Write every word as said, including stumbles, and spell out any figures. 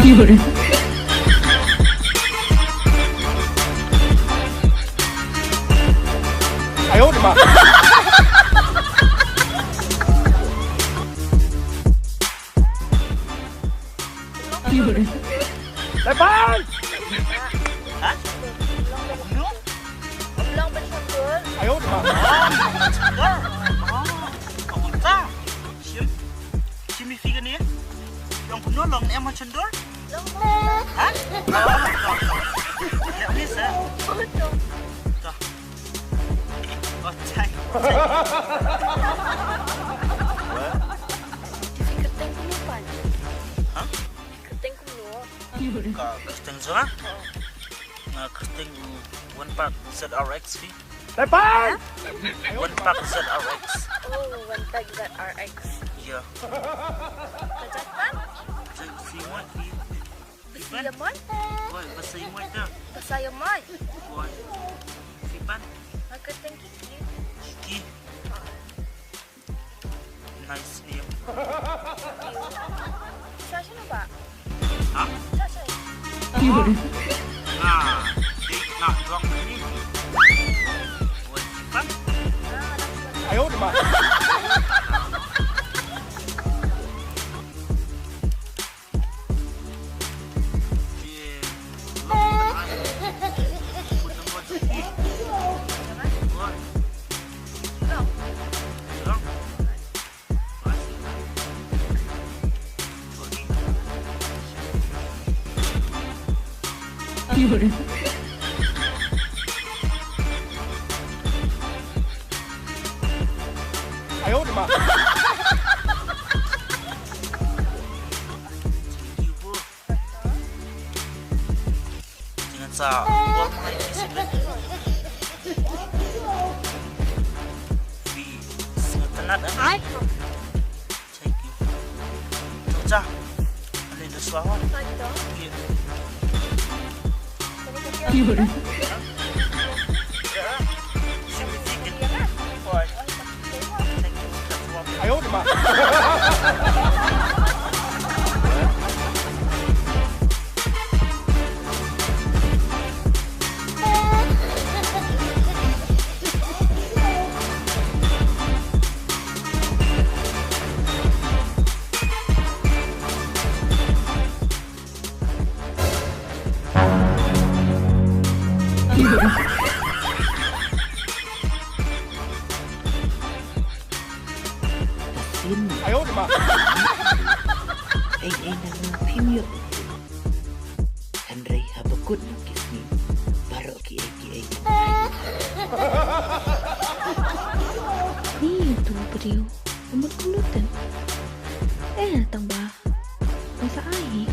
哎呦我的妈！ Lepas! Ha? Kumno? Kumno ban shon dur? Ayo, dah. Oh, shon dur. Oh, kumta. Shim. Shim ïa phi kane. Long kumno long em ha shon dur? Long kumno? Ha? Oh, oh, oh. Leh miss, ha? Oh, to. To. Oh, chai. Chai. Phi kyrteng kumno, Pan? Ha? Kyrteng kumno? Ka kyrteng jong nga? Nga kyrteng u Wynpark Z R X phi. Lepas! Wynpark Z R X. Oh, Wynpark Z R X. Ïa. Ka jait pat? Jait Basiangmai phi. Basiangmai? Oi, Basiangmai ta. Basiangmai. Oi. Phi Pan? Nga kyrteng Kiki. Kiki. Nice name. Sha shano ba? Ha? Sha shano? Nga dei na dong ni. Wan Jipan. Ayo, di ba? Jingan sa ol mai ki sibet. Phi sngewtynnat ah. Thank you. Jong ja. Ale da swa wa. Thank you. Ka sien. Ei ei na nga phim ïoh. Hynrei haba kut nang ki sngi baroh ki ei ki ei. Ni tu briew. Umut kumno ten? Eh, tang ba. Ba sa ai hi.